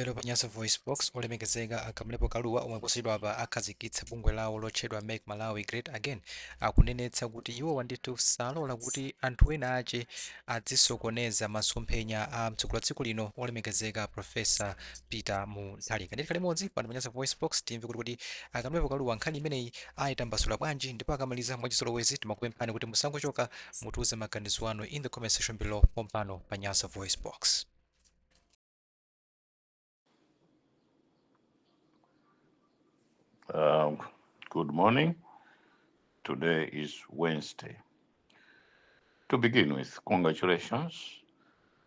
Lero pa Nyasa VoiceBox, olemekezeka a Kamlepo Kalua omwe posachedwapa akhazikitsa bungwe lawo lotchedwa Make Malawi Great Again akunenetsa kuti iwowa ndithu salola kuti anthu ena ache adzisokoneza masomphenya a mtsogoleri wa dziko lino olemekezeka Professor Peter Mutharika. Ndiye tikhale limodzi pano pa Nyasa VoiceBox timve kuti kodi a Kamlepo Kalua nkhani imeneyi ayitambasula bwanji ndipo akamaliza mwachizolowezi timakupemphani kuti musangochoka mutiuze maganizo anu in the comment section below pompano pa Nyasa VoiceBox. Good morning. Today is Wednesday. To begin with, congratulations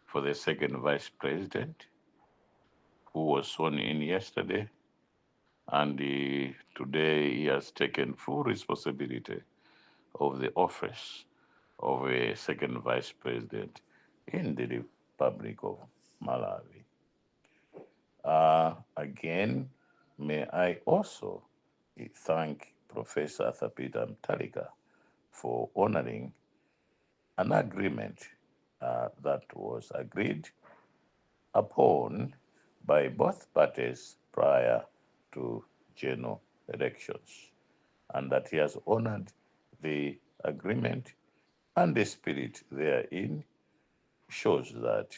for the second vice president who was sworn in yesterday, and today he has taken full responsibility of the office of a second vice president in the Republic of Malawi. Again, may I also thank Professor Arthur Peter Mutharika for honoring an agreement that was agreed upon by both parties prior to general elections, and that he has honored the agreement and the spirit therein shows that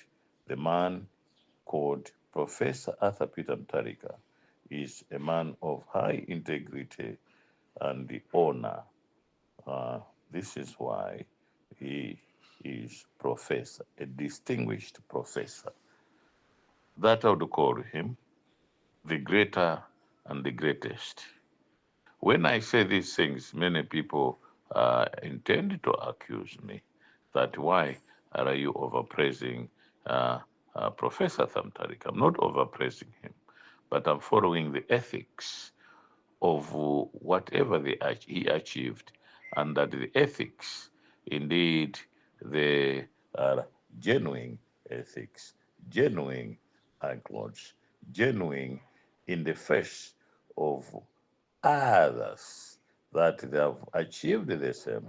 the man called Professor Arthur Peter Mutharika is a man of high integrity and honor. This is why he is professor, a distinguished professor. That I would call him the greater and the greatest. When I say these things, many people intend to accuse me that why are you overpraising Professor Mutharika? I'm not overpraising him, but I'm following the ethics of whatever he achieved, and that the ethics, indeed, they are genuine ethics, genuine accords, genuine in the face of others that they have achieved the same,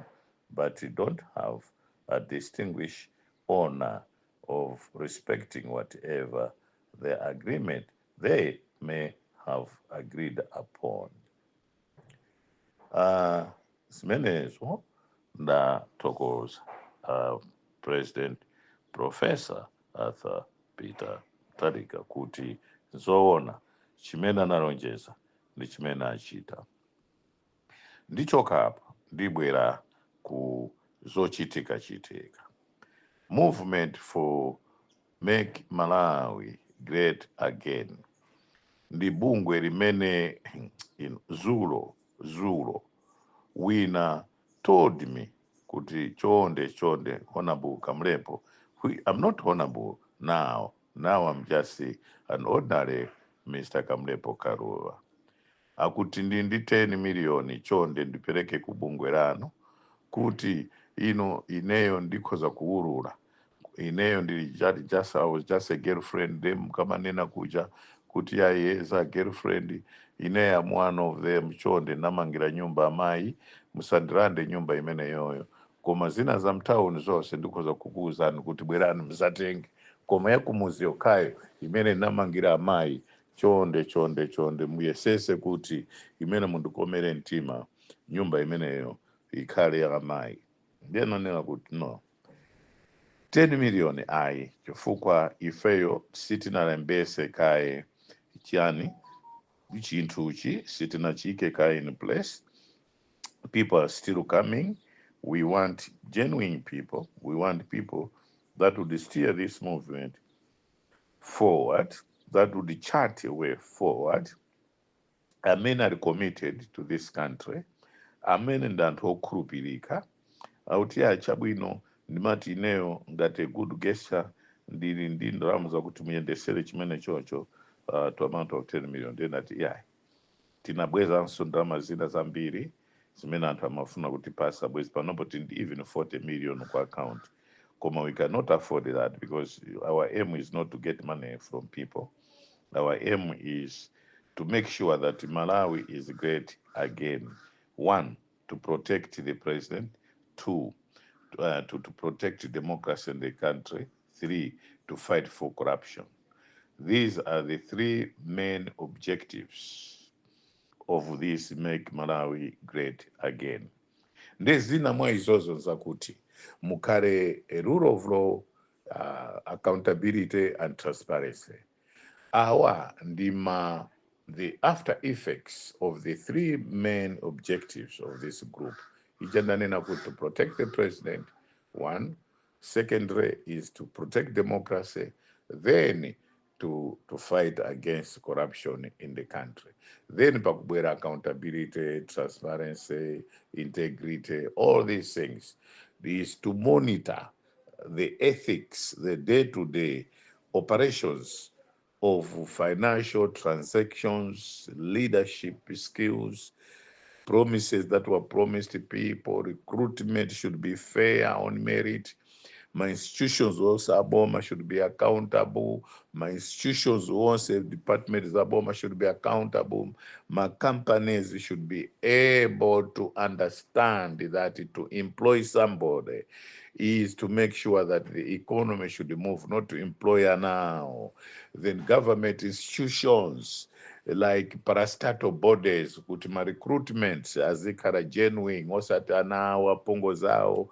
but don't have a distinguished honor of respecting whatever the agreement they may have agreed upon. Zimenezo ndathokoza President Professor Arthur Peter Mutharika kuti zoona chimene analonjeza ndi chimene achita. Ndichoka apa ndibwera ku zochitika chitika. Movement for Make Malawi Great Again ndi bungwe limene zulo zulo wina told me kuti chonde chonde Honorable Kamlepo, I'm not honorable now, now I'm just an ordinary Mr. Kamlepo Kalua, akuti ndi 10 miliyoni chonde ndipereke ku bungwe lanu kuti ino ineyo ndikhoza kuwulula ineyo ndili just, I was just a girlfriend them kamanena kuja kuti yayeza girlfriend ineyo am one of them chonde namangira nyumba amayi musandirande nyumba imeneyoyo koma zina za mtawuni zonse ndikhoza kukuwuzani kuti bwerani muzatenge koma yakumuzi yokhayo imene namangira amayi chonde chonde chonde muyesese kuti imene mundikomere mtima nyumba imeneyo ikhale ya amayi. Ndiye nanena kuti no, 10 million ayi, chifukwa ifeyo sitinalembese kaye chiyani chinthuchi sitinachiyike kaye in place. People are still coming. We want genuine people. We want people that would steer this movement forward, that would chart a way forward, amene ali committed to this country, amene ndi anthu okhulupirika. Akuti ya chabwino ndimati ineyo ngati a good gesture ndili ndi ndalama zakuti muyendesere chimene chocho to amount of 10 million. Ndiye ndati yayi, tinabwezanso ndalama zina zambiri zimene anthu amafuna kuti pasa bwezi panopo tindi even 40 million ku account, koma we cannot afford that because our aim is not to get money from people. Our aim is to make sure that Malawi is great again. One, to protect the president. Two, to protect democracy in the country. Three, to fight for corruption. These are the three main objectives of this Make Malawi Great Again. Ndi zina mwa izozo zakuti mukhale a rule of law, accountability and transparency. Awa ndi ma the after effects of the three main objectives of this group. Ija ndanena kuti to protect the president, one. Secondary is to protect democracy, then to fight against corruption in the country. Then pakubwera accountability, transparency, integrity, all these things is to monitor the ethics, the day-to-day operations of financial transactions, leadership skills, promises that were promised to people, recruitment should be fair on merit. Ma institutions onse aboma should be accountable. Ma institutions onse, departments aboma should be accountable. Ma companies should be able to understand that to employ somebody is to make sure that the economy should move, not to employer now. Then government institutions like parastatal bodies kuti ma recruitments azikhala genuine, osati ana awo, apongozi awo,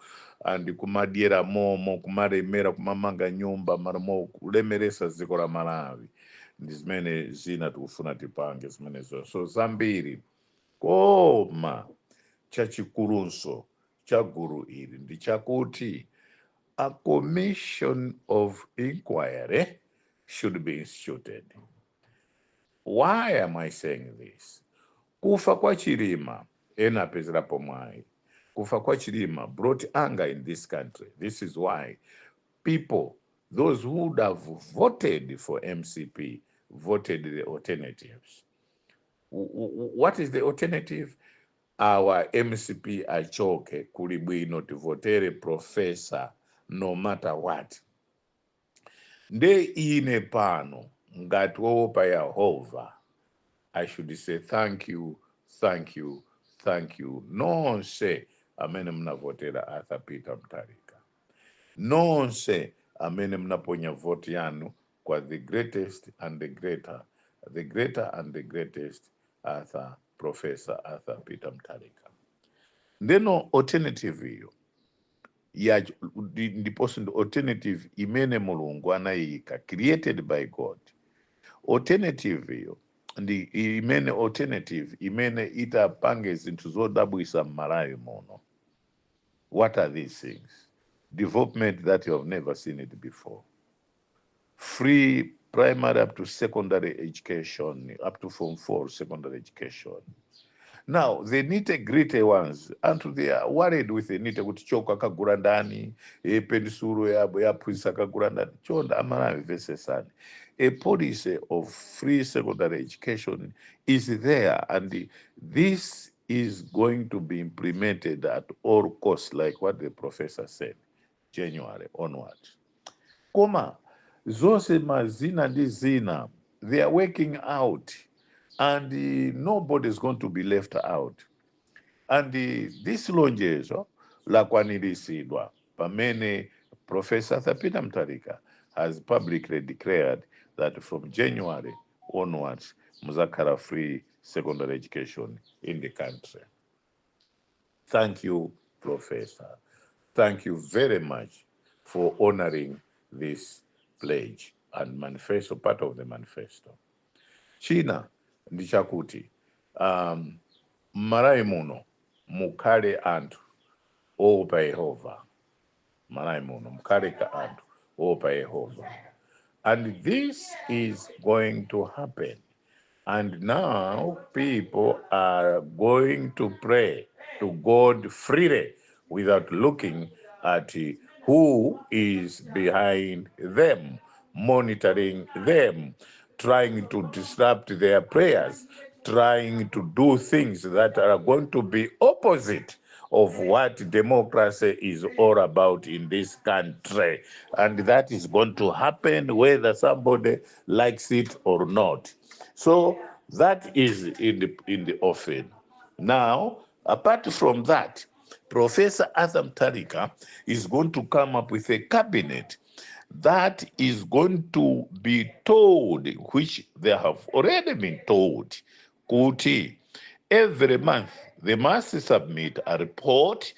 and kumadyera momo, kumalemera, kumamanga nyumba maramo, kulemeresa dziko la Malawi. Ndi zimene zina tikufuna tipange zimenezo. So zambiri, koma chachikulunso cha gulu ili ndi chakuti a commission of inquiry should be instituted. Why am I saying this? Kufa kwa Chilima, ena apezerapo mwayi. Kufa kwa Chilima brought anger in this country. This is why people, those who would have voted for MCP, voted the alternatives. What is the alternative? Our MCP achoke, kuli bwino tivotere professor no matter what. Nde ine pano ngati woopa Yehova, I should say thank you, thank you, thank you nonse amene mnavotera Arthur Peter Mutharika, nonse amene mnaponya voti yanu kwa the greatest and the greater, the greater and the greatest Arthur, Professor Arthur Peter Mutharika. Ndeno alternative iyo ya ndiponso ndi alternative imene Mulungu anayika, created by God. Alternative iyo ndi imene alternative imene itapange zinthu zodabwisa m'Malawi muno. What are these things? Development that you have never seen it before. Free primary up to secondary education, up to Form 4 secondary education. Now, the nitty gritty ones, anthu they are worried with the nitty kuti choko akagula ndani, pensuro yabo yaphunzitsa akagula ndani. Chonde Amalawi mvesesani. A policy of free secondary education is there, and this is going to be implemented at all costs, like what the professor said, January onward. Koma zonse mazina ndi zina, they are working out, and nobody is going to be left out. And this lonjezo lakwaniritsidwa pamene Professor Peter Mutharika has publicly declared that from January onwards muzakhala free secondary education in the country. Thank you, Professor. Thank you very much for honoring this pledge and manifesto, part of the manifesto. China ndi chakuti m'Malawi muno mukhale anthu oopa Yehova. Malawi muno mukhale ka anthu oopa Yehova. And this is going to happen. And now people are going to pray to God freely without looking at who is behind them, monitoring them, trying to disrupt their prayers, trying to do things that are going to be opposite of what democracy is all about in this country. And that is going to happen whether somebody likes it or not. So that is in the offing. Now, apart from that, Professor Arthur Mutharika is going to come up with a cabinet That is going to be told, which they have already been told, kuti every month they must submit a report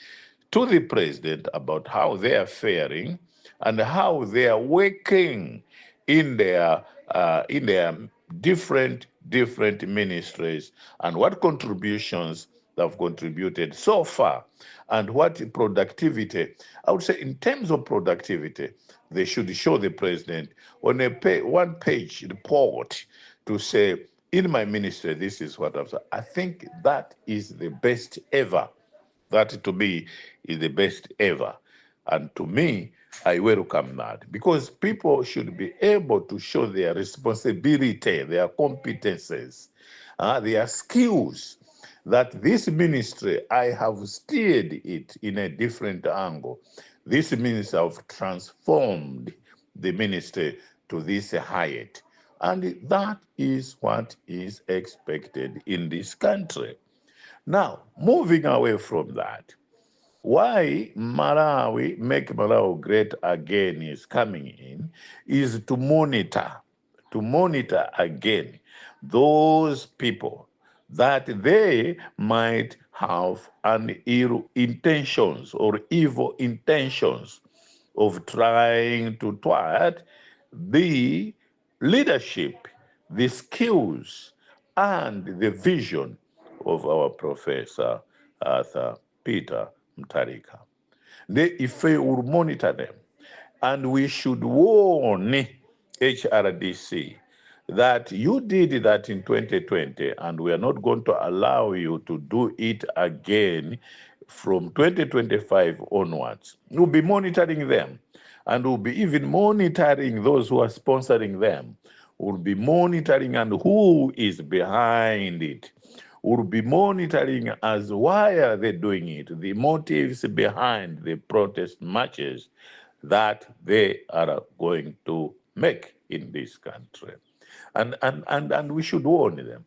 to the president about how they are faring and how they are working in their different ministries and what contributions they've contributed so far and what productivity. I would say in terms of productivity, they should show the president on a one page report to say, "In my ministry, this is what I've said." I think that is the best ever. That to me is the best ever. And to me, I welcome that because people should be able to show their responsibility, their competences, their skills. That this ministry, I have steered it in a different angle. This ministry, I've transformed the ministry to this height. And that is what is expected in this country. Now, moving away from that, why Malawi, Make Malawi Great Again is coming in is to monitor again those people that they might have an ill intentions or evil intentions of trying to thwart the leadership, the skills, and the vision of our Professor Arthur Peter Mutharika. If we will monitor them, and we should warn HRDC that you did that in 2020 and we are not going to allow you to do it again from 2025 onwards. We'll be monitoring them and we'll be even monitoring those who are sponsoring them. We'll be monitoring and who is behind it. We'll be monitoring as why are they doing it, the motives behind the protest marches that they are going to make in this country. And we should warn them.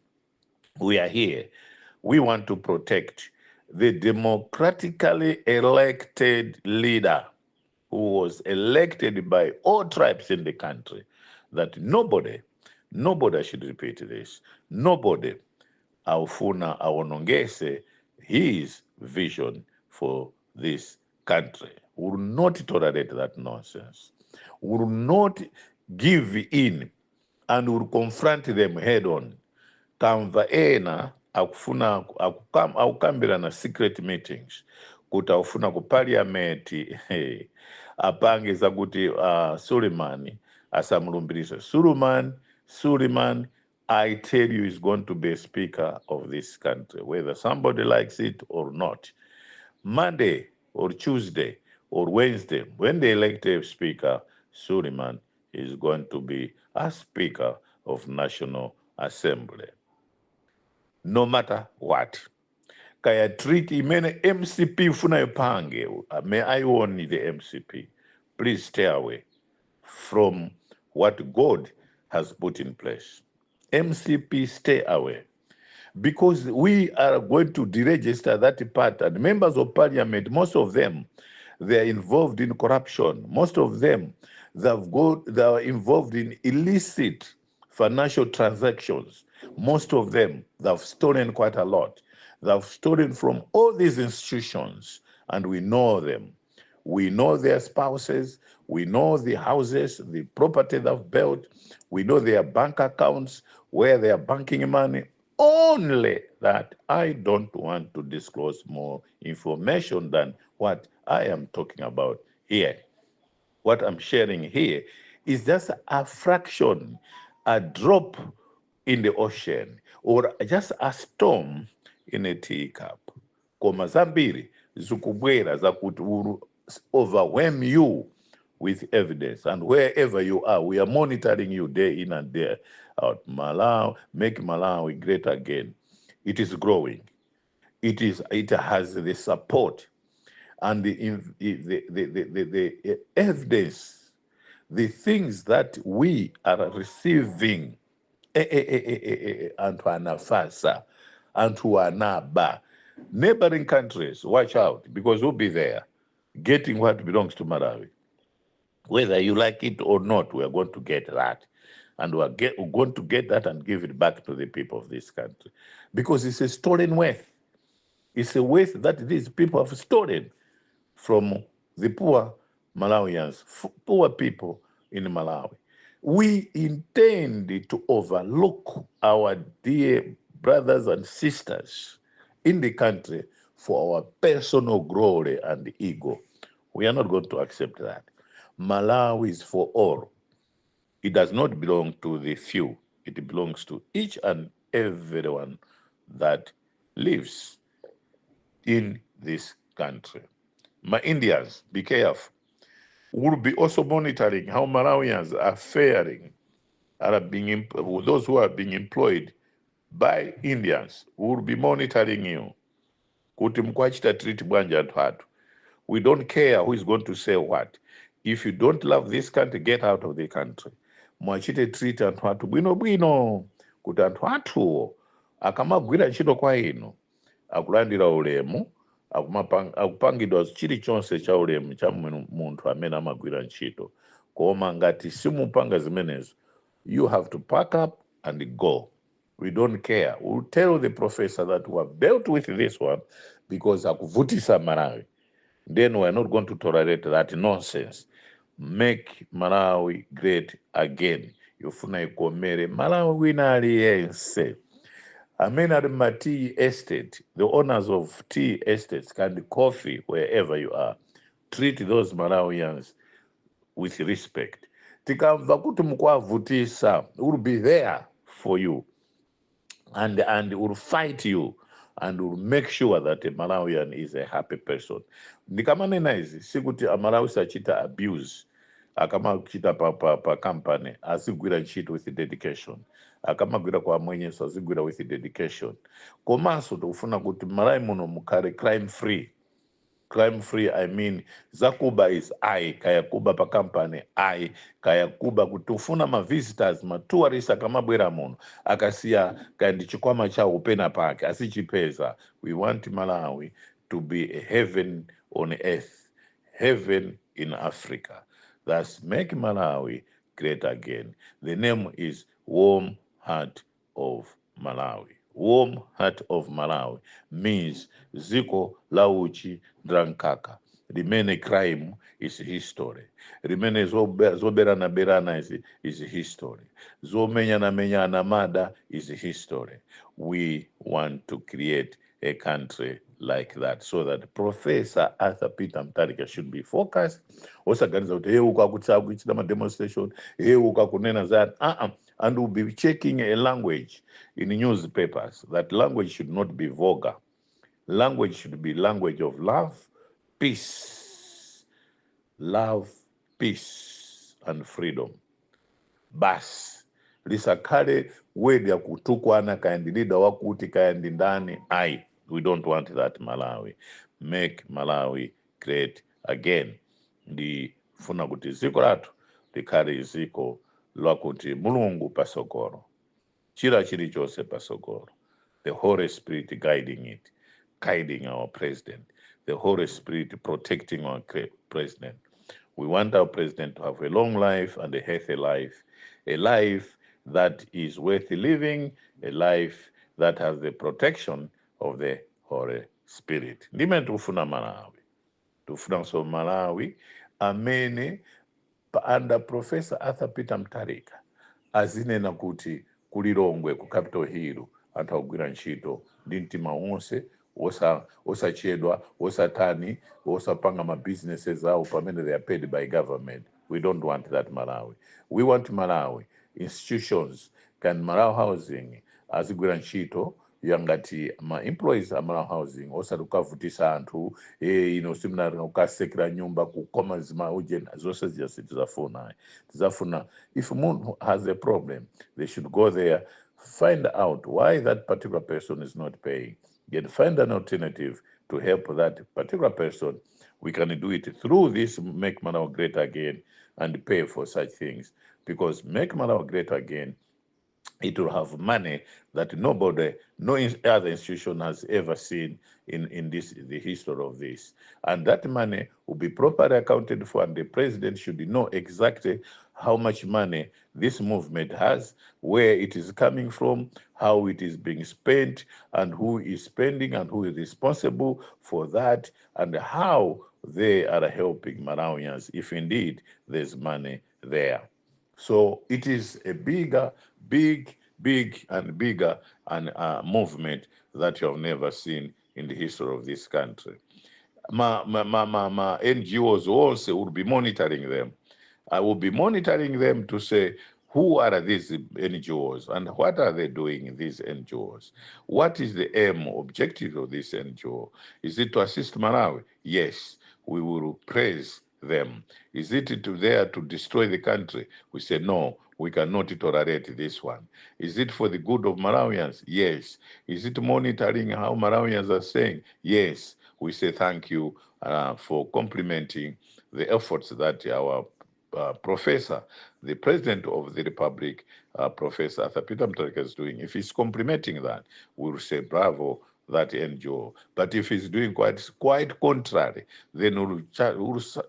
We are here. We want to protect the democratically elected leader who was elected by all tribes in the country. That nobody, nobody should repeat this, nobody aufuna awonongese his vision for this country. Will not tolerate that nonsense. Will not give in and will confront them head on. Tamva ena akufuna akukambirana secret meetings kuti akufuna ku parliament, hey, apange zakuti Suleiman asamulumbirise. Suleiman, Suleiman, I tell you, is going to be a speaker of this country, whether somebody likes it or not. Monday or Tuesday or Wednesday, when they elect a speaker, Suleiman is going to be a speaker of National Assembly. No matter what. Kaya trick imene MCP ifuna ipange, may I warn the MCP, please stay away from what God has put in place. MCP, stay away. Because we are going to deregister that part, and members of parliament, most of them, they are involved in corruption. Most of them, they are involved in illicit financial transactions. Most of them, they've stolen quite a lot. They've stolen from all these institutions, and we know them. We know their spouses, we know the houses, the property they've built, we know their bank accounts, where they are banking money. Only that I don't want to disclose more information than what I am talking about here. What I'm sharing here is just a fraction, a drop in the ocean, or just a storm in a teacup. Koma zambiri zikubwera zakuti will overwhelm you with evidence. And wherever you are, we are monitoring you day in and day out. Malawi, Make Malawi Great Again. It is growing. It has the support and the evidence, the things that we are receiving. Anthu anafatsa, anthu anaba. Neighboring countries, watch out, because we'll be there getting what belongs to Malawi. Whether you like it or not, we are going to get that. And we are going to get that and give it back to the people of this country. Because it's a stolen wealth. It's a wealth that these people have stolen from the poor Malawians, poor people in Malawi. We intend to overlook our dear brothers and sisters in the country for our personal glory and ego. We are not going to accept that. Malawi is for all. It does not belong to the few. It belongs to each and everyone that lives in this country. My Indians, be careful. We'll be also monitoring how Malawians are faring, those who are being employed by Indians. We'll be monitoring you. Kuti mukuwachita treat bwanji anthu athu. We don't care who is going to say what. If you don't love this country, get out of the country. Mwachite treat anthu athu bwino bwino kuti anthu athuwo akamagwira ntchito kwa inu akulandira ulemu, akupangidwa chilichonse cha ulemu cha munthu amene amagwira ntchito. Koma ngati simupanga zimenezo, you have to pack up and go. We don't care. We'll tell the professor that we have dealt with this one because akuvutisa Malawi. Then we're not going to tolerate that nonsense. Make Malawi great again. Yofuna ikomere Malawi wina aliyense amene ali ma tea estate, the owners of tea estates and coffee, wherever you are, treat those Malawians with respect. Tikamva kuti mukuavutisa, will be there for you and will fight you and will make sure that a Malawian is a happy person. Ndikamanena izi sikuti Amalawi sachita abuse. Akamachita pa company azigwira ntchito with dedication, akamagwira kwa amwenyeso azigwira with dedication. Komanso tikufuna kuti Malawi muno mukhale crime free. Crime free, I mean zakuba is I kaya kuba pa company, I kaya kuba kuti ufuna ma visitors, ma tourists akamabwera muno akasiya kaya ndi chikwama chawo pena pake asichipeza. We want Malawi to be a heaven on earth, heaven in Africa. That's Make Malawi Great Again. The name is Warm Heart of Malawi. Warm Heart of Malawi means ziko la uchi ndi mkaka limene crime is history, limene zoberana berana is history, zomenyana menyana mada is history. We want to create a country like that so that Professor Arthur Peter Mutharika should be focused, osaganiza kuti hey, uku akuti akuchita ma demonstration, hey, uku akunena za uh-uh. And we'll be checking a language in newspapers. That language should not be vulgar. Language should be language of love, peace, love, peace and freedom. Basi, lisakhale word ya kutukwana kaya ndi leader wakuti kaya ndi ndani ayi. We don't want that Malawi. Make Malawi Great Again. Ndifuna kuti dziko lathu likhale dziko lakuti Mulungu pasogolo, chira chilichonse pasogolo, the Holy Spirit guiding it, guiding our president, the Holy Spirit protecting our president. We want our president to have a long life and a healthy life, a life that is worth living, a life that has the protection of the Holy Spirit. Ndimene tikufuna Malawi. Tikufunanso Malawi amene under Professor Arthur Peter Mutharika azinena kuti kulilongwe ku Capitol Hill anthu akugwira ntchito ndi mtima wonse, osachedwa, osatani, osapanga ma businesses awo pamene they are paid by government. We don't want that Malawi. We want Malawi institutions can Malawi Housing azigwira ntchito yangati ma employees a Malawi Housing, osati kukavutisa anthu ino simuna kukasekera nyumba kukoma zima uje zonse zija sitizafuna. Tizafuna if munthu has a problem, they should go there, find out why that particular person is not paying, then find an alternative to help that particular person. We can do it through this Make Malawi Great Again and pay for such things, because Make Malawi Great Again It will have money that nobody, no other institution has ever seen in this the history of this. And that money will be properly accounted for, and the president should know exactly how much money this movement has, where it is coming from, how it is being spent, and who is spending and who is responsible for that, and how they are helping Malawians, if indeed there's money there. So it is a bigger, big, big, and bigger and movement that you have never seen in the history of this country. Ma NGOs also will be monitoring them. I will be monitoring them to say, who are these NGOs and what are they doing in these NGOs? What is the aim, objective of this NGO? Is it to assist Malawi? Yes, we will praise them. Is it to there to destroy the country? We say, no, we cannot tolerate this one. Is it for the good of Malawians? Yes. Is it monitoring how Malawians are saying? Yes. We say thank you for complimenting the efforts that our professor, the president of the republic, Professor Arthur Peter Mutharika, is doing. If he's complimenting that, we will say bravo, that NGO. But if he's doing quite contrary, then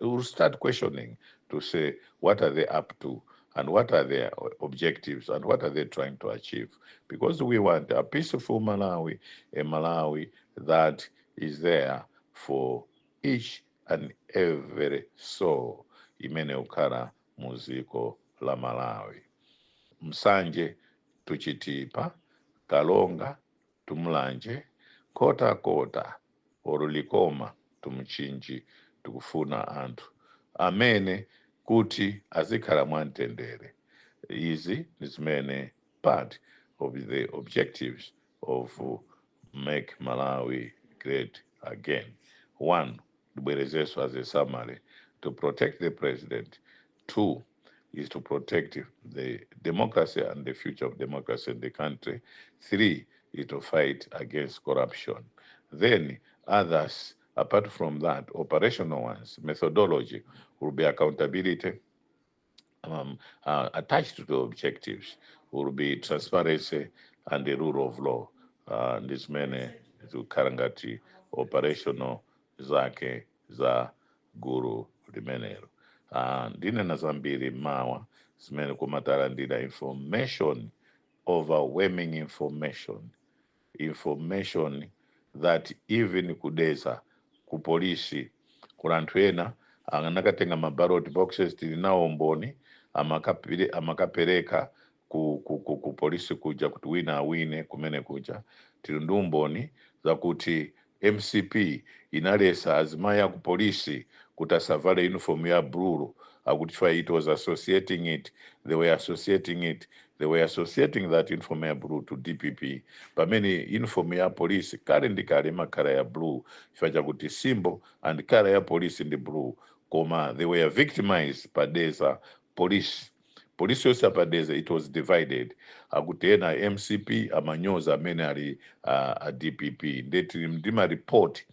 we'll start questioning to say, what are they up to? And what are their objectives? And what are they trying to achieve? Because we want a peaceful Malawi, a Malawi that is there for each and every soul imene ukhala muziko la Malawi. Nsanje to Chitipa, Karonga to Mulanje, Nkhotakota or Likoma to Mchinji, tikufuna anthu amene kuti azikhala mwamtendere. Izi ndi zimene part of the objectives of Make Malawi Great Again. One, ndibwerezenso as a summary, to protect the president. Two is to protect the democracy and the future of democracy in the country. Three is to fight against corruption. Then others, apart from that, operational ones, methodology will be accountability, attached to the objectives will be transparency and the rule of law. Ndi zimene zikukhala ngati operational zake za gulu limenelo. Ndinena zambiri mawa zimene kumatalandira information, overwhelming information, information that even ku Dedza ku polisi kuli anthu ena anakatenga ma ballot boxes, tili nawo mboni, amakapereka ku polisi kuja kuti wina awine kumene kuja. Tili ndi umboni zakuti MCP inalesa azimayi aku polisi kuti asavale uniform ya blue, akuti chifukwa it was associating it, they were associating that uniform ya blue to DPP, pamene uniform ya polisi kale ndi kale imakhala ya blue chifukwa chakuti symbol and color ya polisi ndi blue. Koma they were victimized pa Dedza police. Polisi yonse pa Dedza, it was divided, akuti ena MCP amanyoza amene ali a DPP. Ndeti ndi ma report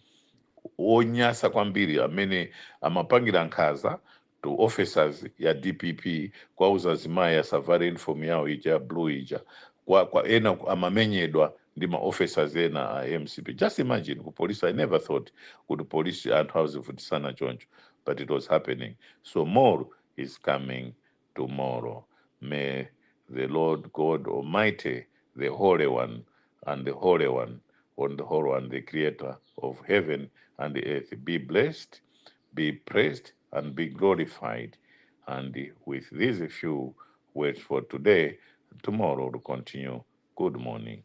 onyasa kwambiri amene amapangira nkhaza to officers ya DPP, kwauza azimayi asavale uniform yawo ija ya blue ija, kwa ena amamenyedwa ndi ma officers ena a MCP. Just imagine, ku police. I never thought kuti police anthu azivutisana choncho, but it was happening. So more is coming tomorrow. May the Lord God Almighty, the Holy One and the Holy One on the Holy One, the creator of heaven and the earth, be blessed, be praised, and be glorified. And with these few words for today, tomorrow will continue. Good morning.